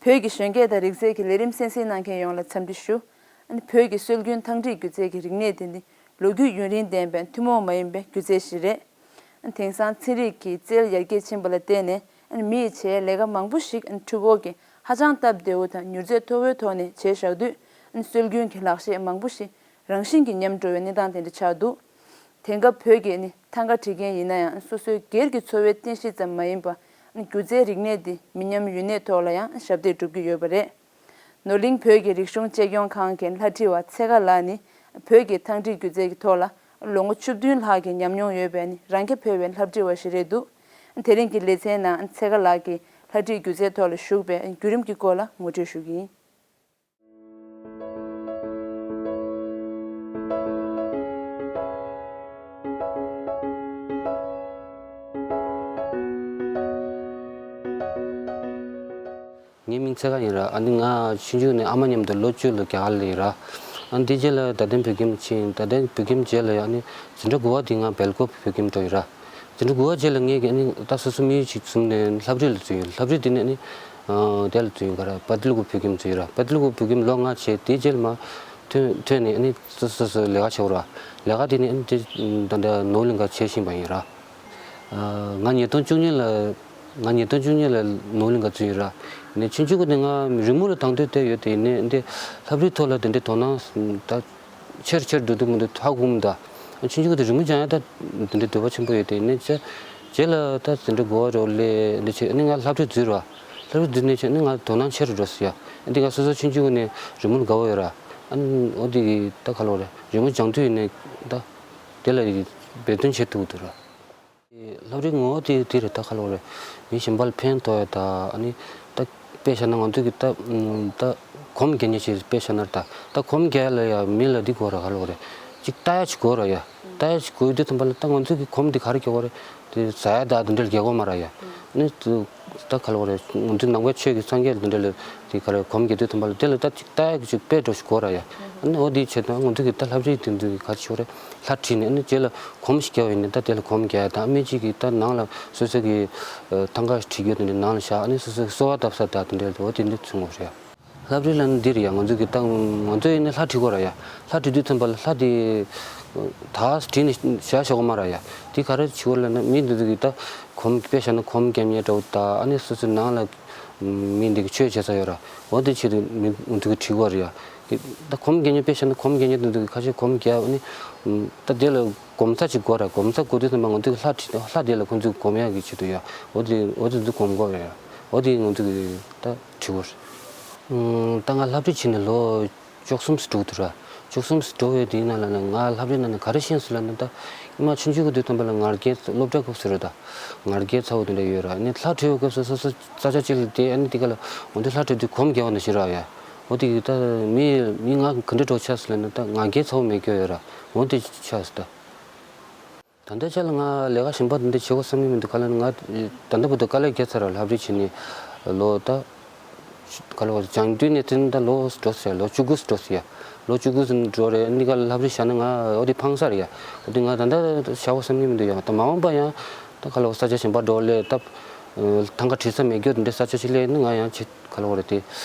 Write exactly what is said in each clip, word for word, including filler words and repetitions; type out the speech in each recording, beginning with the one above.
བོད་ཀྱི་གཞོན་སྐྱེས་དང་རིག་རྩལ་གྱི་ལས་རིམ་གསན་གཟིགས་གནང་མཁན་ཡོངས་ལ་འཚམས་འདྲི་ཞུ། ཨ་ནི་བོད་ཀྱི་སྲོལ་རྒྱུན་ཐང་ཁྲིད་སྒྱུ་རྩལ་གྱི་རིག་གནས་དེ་ནི་ལོ་རྒྱུས་ཡུན་རིང་ལྡན་པའི་ཐུན་མོང་མ་ཡིན་པའི་སྒྱུ་རྩལ་ཞིག་རེད། ཨ་ནི་དེང་སང་ཚན་རིག་གི་རྩལ་ཡར་རྒྱས་ཕྱིན་པ་ལ་བརྟེན་ནས། ཨ་ནི་མི་ཡིས་བྱས་ལས་ཀ་མང་པོ་ཞིག་ཨ་ནི་འཕྲུལ་འཁོར་གྱི་ཧ་ཅང་སྟབས་བདེ་བོ་དང་མྱུར་ཚད་མཐོ་བོའི་ཐོག་ནས་བྱས་བཞག་དུས། ཨ་ནི་སྲོལ་རྒྱུན་གྱི་ལག་ཤེས་མང་པོ་ཞིག་རང་བཞིན་གྱིས་ཉམས་འགྲོ་བའི་གནས་སྟངས་དེ་འདྲ་ཆགས་འདུག་དེང་སྐབས་བོད་ཀྱི་ནི་ཐང་ག་འབྲི་མཁན་ཡིན་ན་ཡང་། སོ་སོའི་སྒེར་གྱི་འཚོ་བའི་རྟེན་གཞི་ཙམ་མ་ཡིན་པར། སྒྱུ་རྩལ་རིག་གནས་འདི་མི་ཉམས་ཡུན་གནས་ཐོག་ལ་ཡང་ཞབས་འདེགས་སྒྲུབ་ཀྱི་ཡོད་པ་རེད། ནོར་གླིང་བོད་ཀྱི་རིག་གཞུང་གཅེས་སྐྱོང་ཁང་གི་ལྷ་བྲིས་པ་ཚེ་དགའ་ལགས་ནི། བོད་ཀྱི་ཐང་ཁྲིད་སྒྱུ་རྩལ་གྱི་ཐོག་ལ་ལོ་ངོ་བཅུ་བདུན་ལྷག་གི་ཉམས་མྱོང་ཡོད་པའི་ནི་རང་རྐྱ་འཕེར་བའི་ལྷ་བྲིས་པ་ཞིག་རེད་འདུག་དེ་རིང་གི་ལེ་ཚན་ནང་ཚེ་དགའ་ལགས་ཀྱིས་ལྷ་བྲིས་སྒྱུ་རྩལ་ཐོག་ལ་ཞུགས་པའི་བརྒྱུད་རིམ་གྱི་སྐོར་ལ་ངོ་སྤྲོད་ཞུ་གི་ཡིན། ངའི་མིང་ཚེ་དགའ་ཡིན་ར། ཨ་ནི་ང་ཆུང་ཆུང་ནས་ཨ་མ་མཉམ་དུ་ལོ་བཅུ་ལ་རྒྱ་གར་ལ་ཡིན་ར། ཨ་ནི་དེ་རྗེས་ལ་དད་ལྡན་བོད་ཁྱིམ་ཕྱིན། དད་ལྡན་བོད་ཁྱིམ་རྗེས་ལ་ཡ། ཨ་ནི་འཛིན་གྲྭ་དགུ་པ་དེ་ང་སྦེལ་ཀོབ་བོད་ཁྱིམ་འགྲོ་ཡིན་ར། འཛིན་གྲྭ་དགུ་པ་རྗེས་ལ་ངས་ཀྱི་ཨ་ནི་ད་སོ་སོ་མི་ཡུལ་ཅིག་བཟུང་ནས་ལྷ་བྲིས་ལ་བརྩོན་ཡོད། ལྷ་བྲིས་དེ་ནས་ཨ་ནི་ཨ་དེ་ལ་བརྩོན་ཡོད་ག་ར། པ་ཏི་ལུ་གུ་བོད་ཁྱིམ་བརྩོན་ཡོད་ར། པ་ཏི་ལུ་གུ་བོད་ཁྱིམ་ལོ་ལྔ་བྱས། དེ་རྗེས་ལ་མ་ཐོན་ཐོན་ནས་ཨ་ནི་སོ་སོ་སོ་ལས་ཀ་བྱེད་དགོས་ར། ལས་ཀ་དེ་ནས་ཨ་ནི་དེ་ད་ལྟ་ནོར་གླིང་ག་བྱེད་བཞིན་པ་ཡིན་ར། ང་ཉིས་སྟོང་བཅུ་གཉིས་ལ། ང་ཉིས་སྟོང་བཅུ་གཉིས་ལ་ནོར་གླིང་ག་བརྩིས་ཡོད་ར། ནས་ཆུང་ཆུང་གི་ནས་ང་རི་མོ་ལ་དང་དོད་བལྟས་ཡོད་དེ། ནས་འདི་ལྷ་བྲིས་ཐོག་ལ་དེ་འདྲའི་དོ་སྣང་ད་ཆེར་ཆེར་འགྲོ་དུས་མི་འདུག་ཧ་གོ་མི་འདུག་ཆུང་ཆུང་གི་དེ་རི་མོ་སྦྱང་ཡ་ད་དེ་འདྲའི་འདོད་པ་ཆེན་པོ་ཡོད་དེ། ནས་ཆེ་རྗེས་ལ་ད་དེ་འདྲའི་གོ་བ་རོགས་ལས་འདི་བྱས། ནས་ང་ལྷ་བྲིས་འཛུལ་ར། ལྷ་བྲིས་འཛུལ་ནས་བྱས་ནས་ང་དོ་སྣང་ཆེ་རུ་འགྲོ་སོང་ཡ། འདི་ང་སོ་སོ་ཆུང་ཆུང་གི་ནས་རི་མོ་ལ་དགའ་བོ་ཡོད་ར། ཨ་ནི་འོ་དེ་གི་ད་ག་ལོ་རེད། རི་མོ་སྦྱང་དུས་ནས་ད་དེ་ལ་འབད་བརྩོན་བྱེད་ཐུབ་འདུག་ར། ལྷ་བྲིས་ངོ་བོ་དེ་དེ་རེད། ད་ག་ལོ་རེད། མི་གཞན་པ་ལ་ཕན་ཐོགས་ཡ་ད། ཨ་ནི་ད་དཔེ་བཞག་ན་ང་ཚོ་གི་ད་ད་གོམས་འགལ་ཉེ་ཆེ་དཔེ་བཞག་ན་ད། ད་གོམས་འགལ་ལ་ཡ་མི་ལ་འདི་དགོས་ར། ག་ལོ་རེད། ཅིག་ལྟ་ཡ་ཅིག་དགོས་ར་ཡ། ལྟ་ཡ་ཅིག་དགོས་དུས་ཙམ་པ་ལ་ད་ང་ཚོ་གི་གོམས་འདི་ག་རེ་རྒྱག་དགོས་རེད། དེ་ཟ་ཡ་ད་དེ་འདྲ་ལ་རྒྱག་དགོས་མ་ར་ཡ། ཨ་ནི་ད་ག་ལོ་རེད། ང་ཚོ་ནང་པའི་ཆོས་ཀྱི་སངས་རྒྱས་དེ་འདྲ་ལ་དེ་ག་རེ་གོམས་འགལ་དུས་ཙམ་པ་ལ་དེ་ལ་ད་ཅིག་ལྟ་ཡ་ཅིག་དཔེ་འགྲོ་ཞིག་དགོས་ར་ཡ། ཨ་ནི་འོ་དེའི་ཆེད་དུ་ང་ཚོ་གི་ད་ལྷ་བྲིས་དེ་ཚོ་གི་ག་ཅིག་རེད། ལྷ་བྲིས་ནས་ཨ་ནི་རྗེས་ལ་གོམས་ཤིག་རྒྱག་པ་ཡིན་ན། ད་དེ་ལ་གོམས་རྒྱག་ཡ་དང་། མི་གཅིག་གིས་ད་ནང་ལ་སོ་སོ་གི་ཐང་ག་བྲིས་རྒྱུ་དེ་འདྲ་ནང་ལ་བཞག་ཨ་ནི་སོ་སོ་གི་གསོལ་བ་བཏབ་ས་དང་དེ་འདྲ་འོ་དེ་འདྲ་མཚོན་དགོས་རེད། ལྷ་བྲིས་ལབ་ན་འདི་རེད་ཡ། ང་ཚོ་གི་ད་ང་ཚོ་ཡིན་ན་ལྷ་བྲིས་དགོས་ར་ཡ། ལྷ་བྲིས་དུས་ཙམ་པ་ལ་ལྷ་དེ་ད་བྲིས་ནས་བཞག་ཆོག་གི་མ་ར་ཡ། དེ་ག་རེ་བྱེད་དགོས་ལབ་ན། མི་འདི་ཚོ་གི་ད་གོམས་དཔེ་བཞག་ན་གོམས་རྒྱག་མཁན་འདྲ་བོ་ད། ཨ་ནི་སོ་སོའི་ནང་ལ་མི་འདི་གི་ཆོས་བྱེད་ས་ཡོད་ར། འོ་དེ་ཆེད་དུ་མི་ང་ཚོ་གི་བྲིས་དགོས་རེད་ཡ། དེ་ད་གོམས་རྒྱག་མཁན་དཔེ་བཞག་ན་གོམས་རྒྱག་མཁན་དེ་ཚོ་གི་ཁ་ཤས་གོམས་རྒྱག་ཨ་ནི་ད་དེ་ལ་གོམས་ས་ཅིག་དགོས་ར། གོམས་ས་དགོས་དུས་ཙམ་པ་ང་ཚོ་གི་ལྷ་བྲིས། ལྷ་དེ་ལ་ཁོང་ཚོས་གོམས་ཡག་གི་ཆེད་དུ་ཡ། འོ་དེ་འོ་དེ་ཚོ་གོམས་དགོས་རེད་ཡ། འོ་དེ་ང་ཚོ་གི་ད་བྲིས་དགོས་རེད། ཨང་། ད་ང་ལྷ་བྲིས་བྱས་ནས་ལོ་བཅུ་གསུམ་ཙམ་འགྲོ་གི་འདུག་ར། བཅུ་གསུམ་ཙམ་འགྲོ་བའི་དེའི་ནང་ལ་ནི་ང་ལྷ་བྲིས་ནང་ནས་ག་རེ་ཤེས་སོང་ལབ་ན། ད་ཉི་མ་ཆུང་ཆུང་གི་དུས་ཙམ་པ་ལ་ང་རྒན་སློབ་གྲྭ་སྐབས་སུ་རེད། ད་ང་རྒན་ཚ་བོ་དེ་འདྲ་ཡོད་ར། ནི་ལྷ་བྲིས་པའི་སྐབས་སུ་སོ་སོ་ས་ཆ་གཅིག་ལ་བསྡད། ཨ་ནི་དེ་ག་ལ་འོ་འདི་ལྷ་བྲིས་དུས་གོམས་རྒྱག་པ་ནང་བཞིན་ར་ཡ། འོ་དེ་གི་ད་མི་མི་ང་ག་འདྲ་འགྲོ་ཆགས་སོང་ལབ་ན། ད་ང་རྒན་ཚ་བོ་མེད་རྒྱུ་ཡོད་ར། འོ་དེ་ཆགས་སོང་ད། ད་ལྟའི་ཆ་ལ་ང་ལས་ཀ་གཞན་པ་འདི་འདྲ་བྱེད་དགོས་བསམ་གྱི་མི་འདུག་ག་ལ་ནི་ང་ད་ལྟ་བར་དུ་དཀའ་ལས་བརྒྱབ་ཚར་ར། ལྷ་བྲིས་བྱས་ནས་ལོ་ད་ག་ལ་བར་སྦྱང་དུས་ནས་དེ་ད་ལོ་འགྲོ་ཟེར། ལོ་བཅུ་དགུ་འགྲོ་ཟེར་ཡ། ལོ་བཅུ་དགུ་འགྲོ་རེད། འདི་ག་ལ་ལྷ་བྲིས་བཞག་ན་ང་འོ་དེ་ཕངས་ས་རེད་ཡ། འོ་དེ་ང་ད་ལྟ་བཞག་དགོས་བསམ་གྱི་མི་འདུག་ཡ། ད་མ་འོངས་པ་ཡང་ད་ག་ལ་བར་ས་ཆ་གཞན་པ་འགྲོ་སླེབས་ད། ཐང་ག་བྲིས་ས་མེད་རྒྱུ་འདི་འདྲ་ས་ཆ་ཞིག་སླེབས་ན་ང་ཡང་བྱེད། ག་ལ་བར་དེ་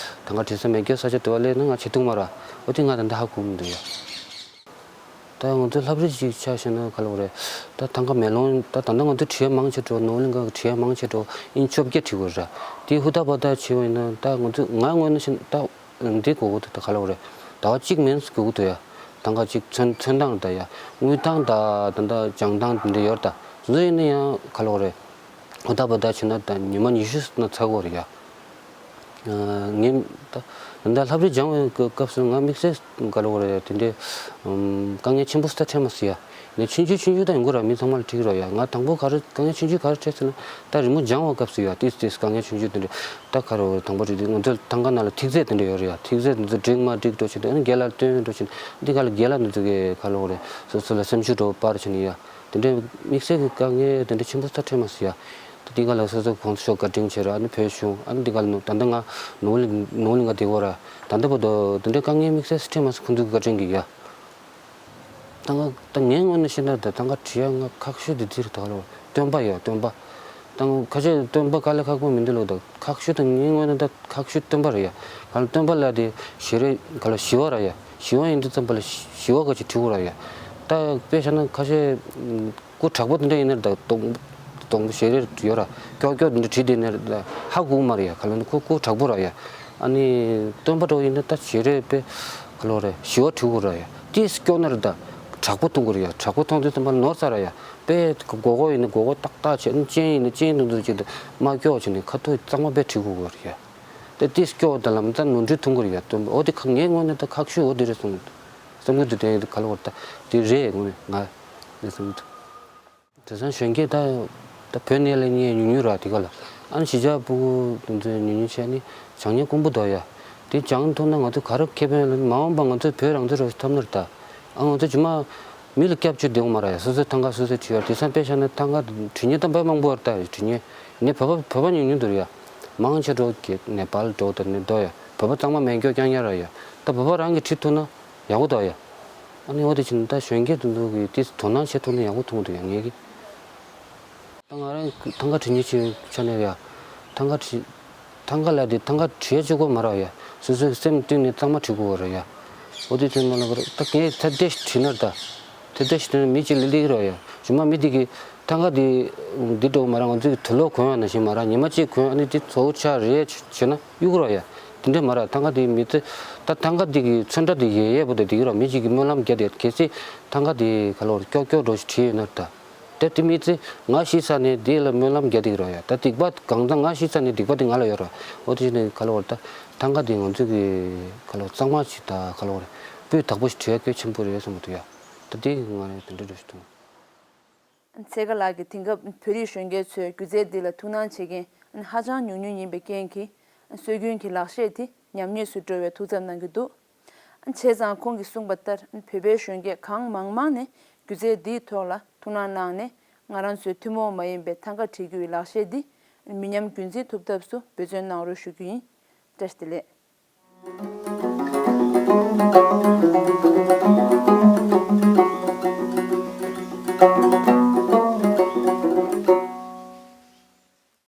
ཐང་ག་བྲིས་ས་མེད་རྒྱུ་ས་ཆ་དེ་བ་སླེབས་ན་ང་བྱེད་ཐུབ་མ་ར། འོ་དེ་ང་ད་ལྟ་ཧ་གོ་མི་འདུག་ཡ། ད་ང་ཚོ་ལྷ་བྲིས་ཅིག་ཆ་བཞག་ན་ག་ལ་བ་རེད། ད་ཐང་ག་མེ་ལོང་ད་ད་ལྟ་ང་ཚོ་བྲིས་ཡ་མང་ཆེ་འགྲོ། ནོར་གླིང་ག་བྲིས་ཡ་མང་ཆེ་འགྲོ་ཨིན་བཅོ་བརྒྱད་བྲིས་དགོས་རེད། དེ་ཧུར་ཐག་འབད་ཐག་བྱས་པ་ཡིན་ན་ད་ང་ཚོ་ང་ངོས་ནས་བཤད་ན་ད་འདི་དགོས་ཀྱི་འདུག་ད་ག་ལ་བ་རེད། ཟླ་བ་གཅིག་མིན་དགོས་ཀྱི་འདུག་ཡ། ཐང་ག་གཅིག་ཚོན་ཚོན་སྟངས་ད་ཡ། དངུལ་ཐང་ད་ད་ད་བྱང་ཐང་དེ་འདྲ་ཡོད་རེད། ད་དེ་ཚོ་ཡིན་ན་ཡང་ག་ལ་བ་རེད། ཧུར་ཐག་འབད་ཐག་བྱས་ན་ད་ཉི་མ་ཉི་ཤུ་ཙམ་ན་ཚར་དགོས་རེད་ཡ། ངས་ད་ད་ལྟ་ལྷ་བྲིས་སྦྱང་བའི་སྐབས་སུ་ང་དམིགས་བསལ་ག་ལ་བ་རེད། དེ་འདྲའི་དཀའ་ངལ་ཆེན་པོ་ཞིག་ད་འཕྲད་མ་སོང་ཡ། ངས་ཆུང་ཆུང་ཆུང་ཆུང་ད་ཡོང་གི་ར། མི་ཚང་མ་ལ་འཕྲད་ཀྱི་ར་ཡ། ང་དང་པོ་ག་རེ་དཀའ་ངལ་ཆུང་ཆུང་ག་རེ་འཕྲད་ཟེར་ན། ད་རི་མོ་སྦྱང་བའི་སྐབས་སུ་ཡ། ཏིས་ཏིས་དཀའ་ངལ་ཆུང་ཆུང་དེ་འདྲ་ད་ག་རེ་བ་རེད། དང་པོ་རེད་དེ་ང་ཚོ་ཐང་ག་ནང་ལ་ཐིག་ཚད་དེ་འདྲ་ཡོད་རེད་ཡ། ཐིག་ཚད་དེ་ཚོ་འགྲིག་མ་འགྲིག་འགྲོ་བྱས་ནས་ཨ་ནི་རྒན་ལགས་སྟོན་འགྲོ་བྱས་ནས་འདི་ག་ལ་རྒན་ལགས་དེ་ཚོ་གི་ག་ལ་བ་རེད། སོ་སོ་ལ་སེམས་ཤུགས་འདྲ་བོ་སྤར་བྱས་ནས་ཡ། དེ་འདྲའི་དམིགས་བསལ་གྱི་དཀའ་ངལ་དེ་འདྲ་ཆེན་པོ་ད་འཕྲད་མ་སོང་ཡ། ད་འདི་ག་ལ་སོ་སོ་གོང་ས་མཆོག་བཀའ་དྲིན་ཆེ་ར། ཨ་ནི་བོད་གཞུང་། ཨ་ནི་འདི་ག་ལ་ནོ་ད་ལྟ་ང་ནོར་གླིང་ནོར་གླིང་ག་བསྡད་ཀྱི་ཡོད་ར། ད་ལྟ་བར་དུ་དེ་འདྲའི་དཀའ་ངལ་དམིགས་བསལ་ཞིག་འཕྲད་མ་སོང་། ཁོང་ཚོ་གི་བཀའ་དྲིན་གྱིས་ཡ། ད་ང་ད་ངའི་ངོས་ནས་བཤད་ན་ད་ཐང་ག་བྲིས་ཡ་ང་ཁག་ཤོས་དེ་འདི་རེད། ད་ག་ལ་བ་སྟོན་པ་ཡ། སྟོན་པ། དང་ཁ་ཤས་སྟོན་པ་དཀའ་ལས་ཁག་པོ་མི་འདུག་ལོ། ད་ཁག་ཤོས་དང་ངའི་ངོས་ནས་ད་ཁག་ཤོས་སྟོན་པ་རེད་ཡ། ག་ལ་སྟོན་པ་ལ་དེ་ཞལ་རས་ག་ལ་ཞི་བ་ར་ཡ། ཞི་བ་ཡིན་དུས་ཙམ་པ་ལ་ཞི་བ་ག་ཅིག་བྲིས་དགོས་ར་ཡ། ད་དཔེ་བཞག་ན་ཁ་ཤས་སྐུ་དྲག་པོ་དེ་འདྲ་ཡིན་ན་ར། ད་སྡོང་སྡོང་པོ་ཞལ་རས་ཡོད་ར། ཀྱོག་ཀྱོག་དེ་འདྲ་བྲིས་དེ་ནས་ར་ཧ་གོ་མ་རེད་ཡ། ག་ལ་ཁོ་སྐུ་དྲག་པོ་ར་ཡ། ཨ་ནི་སྟོན་པ་འདྲ་བོ་ཡིན་ན་ད་ཞལ་རས་དཔེ་ག་ལ་རེད། ཞི་བ་བྲིས་དགོས་ར་ཡ། ཏིས་སྐྱོ་ན་ར་ད་དྲག་པོ་མཐོང་དགོས་ར་ཡ། དྲག་པོ་མཐོང་དུས་ཙམ་པ་ལ་ནོར་ཚར་ར་ཡ། དཔེ་མགོ་སྐོར་ཡིན་ན་མགོ་སྐོར་ཏག་ཏག་བྱས། ཨ་ནི་སྤྱན་ཡིན་ན་སྤྱན་དུ་འདུག་བྱས་ཏེ་མ་སྐྱོ་བྱས་ནས་ཁ་ཐུག་གཙང་མ་དཔེ་བྲིས་དགོས་ར་ཡ། དེ་ཏིས་སྐྱོ་བ་དང་ལམ་སང་ནོར་འཁྲུལ་མཐོང་གི་རེད་ཡ། སྟོན་པ་འོ་དེ་ཁ་ངའི་ངོས་ནས་ད་ཁག་ཤོས་འོ་དེ་རེད་བསམ། བསམ་གི་འདུག་དེ་ག་ལ་བར་ད་དེ་རེད་ངོས་ནས་ང་ལས་བསམ་གི་འདུག་དེང་སང་གཞོན་སྐྱེས་ད་ད་བོད་ནས་ལས་ཉེ་ཉུང་ཉུང་ར་དེ་ག་ལ། ཨ་ནི་གཞིས་ཆགས་ཕྲུ་གུ་དེ་ཚོས་ཉུང་ཉུང་བྱས་ནི་བྱང་ཉེས་དཀོན་པོ་འདུག་ཡ། དེ་སྦྱང་ཐུབ་ན་ང་ཚོ་ག་རེ་ཁེ་ཕན་ལ། མ་འོངས་པ་ང་ཚོ་བོད་རང་བཙན་རོགས་ཐོབ་ན་ར་ད། ཨ་ང་ཚོ་རྗེས་མ་མི་ལ་སྐྱབས་བཅོལ་བསྡད་ཡོང་མ་ར་ཡ། སོ་སོའི་ཐང་ག་སོ་སོས་བྲིས་ཡ། དེང་སང་དཔེ་བཞག་ན་ཐང་ག་བྲིས་མཁན་ད་དཔེ་མང་པོ་ཡོད་ར་ད། བྲིས་མཁན་ནས་བོད་པ་བོད་པ་ཉུང་ཉུང་འདུག་ཡ། མང་ཆེ་འགྲོ་གི་ནེ་པཱལ་འགྲོ་ད་ནི་འདུག་ཡ། བོད་པ་གཙང་མ་མེད་སྐྱོ་རྐྱང་རྐྱང་ར་ཡ། ད་བོད་པ་རང་གིས་བྲིས་ཐུབ་ན་ཡག་པོ་འདུག་ཡ། ཨ་ནི་འོ་དེ་བྱས་ན་ད་གཞོན་སྐྱེས་དེ་ཚོ་གིས་དེ་དོ་སྣང་བྱེད་ཐུབ་ན་ཡག་པོ་མཐོང་གི་འདུག་ཡ། ངས་ཀྱི་ད་ང་རང་ཐང་ག་བྲིས་མཁན་ཅིག་ཆ་ནས་ཡ། ཐང་ག་བྲིས་ཐང་ག་ལ་དེ་ཐང་ག་བྲིས་ཡ་གཅིག་པོ་མ་ར་ཡ། སོ་སོའི་སེམས་གཏིང་ནས་གཙང་མ་བྲིས་དགོས་ར་ཡ། འོ་དེ་ཚོ་མ་ལ་བར་ད་ངས་ཐབས་བདེ་ཞིག་བྲིས་ན་ར་ད། ཐབས་བདེ་ཞིག་བྲིས་ན་མི་གཅིག་ལ་སླེབས་ར་ཡ། གཞུག་མ་མི་དེ་གིས་ཐང་ག་དེ་འདི་འགྲོ་མ་ར། ང་ཚོས་དུག་ལོག་གོན་ཡ་ནང་བཞིན་མ་ར། ཉི་མ་གཅིག་གོན། ཨ་ནི་དེ་ཚོ་ཆ་རེ་བྱས་ན་གཡུག་ར་ཡ། དེ་འདྲ་མ་ར། ཐང་ག་དེ་མི་ཚེ་ད་ཐང་ག་དེ་གི་ཚོན་ཁྲ་དེ་ཡལ་ཡལ་པོ་དེ་འདི་གི་ར། མི་གཅིག་གིས་སྨོན་ལམ་རྒྱག་དེ། གལ་སྲིད་ཐང་ག་དེ་ག་ལ་བར་སྐྱོག་སྐྱོག་འགྲོ་ཞིག་བྲིས་ཡོད་ན་ར་ད། དེ་དེ་མི་ཚེ་ང་ཤི་ས་ནས་དེ་ལ་སྨོན་ལམ་རྒྱག་དེ་གི་ར་ཡ། ད་སྡིག་པ་གང་ཚང་ང་ཤི་ས་ནས་སྡིག་པ་དེ་ང་ལ་ཡོད་ར། འོ་དེ་བྱས་ནས་ག་ལ་བར་ད་ཐང་ག་དེ་ང་ཚོས་གི་ག་ལ་བར་གཙང་མ་ཞིག་ད་ག་ལ་བར་སྤུས་དག་པོ་ཞིག་བྲིས་ཡ་གལ་ཆེན་པོ་རེད་བསམ་གི་འདུག་ཡ། ད་དེ་ང་རང་དེ་འདྲ་འགྲོ་ཞིག་འདུག་ཚེ་དཀར་ལགས་ཀྱིས་དེང་སྐབས་བོད་རིགས་གཞོན་སྐྱེས་ཚོས་སྒྱུ་རྩལ་འདི་ལ་ཐུགས་སྣང་བྱེད་མཁན་ཧ་ཅང་ཉུང་ཉུང་ཡིན་པའི་རྐྱེན་གྱིས། སྲོལ་རྒྱུན་གྱི་ལག་ཤེས་དེ་ཉམས་ཉེས་སུ་འགྲོ་བའི་ཐུགས་འཚབ་གནང་གི་འདུག་བྱས་ཙང་ཁོང་གིས་གསུངས་པ་ལྟར། བོད་པའི་གཞོན་སྐྱེས་གང་མང་མང་ནས་སྒྱུ་རྩལ་འདིའི་ཐོག་ལ་ཐུགས་སྣང་གནང་ནས། ང་རང་ཚོའི་ཐུན་མོང་མ་ཡིན་པའི་ཐང་ག་བྲིས་རྒྱུའི་ལག་ཤེས་འདི་མི་ཉམས་རྒྱུན་འཛིན་ཐུབ་ཐབས་སུ་འབད་བརྩོན་གནང་རོགས་ཞུ་རྒྱུ་ཡིན། བཀྲ་ཤིས་བདེ་ལེགས།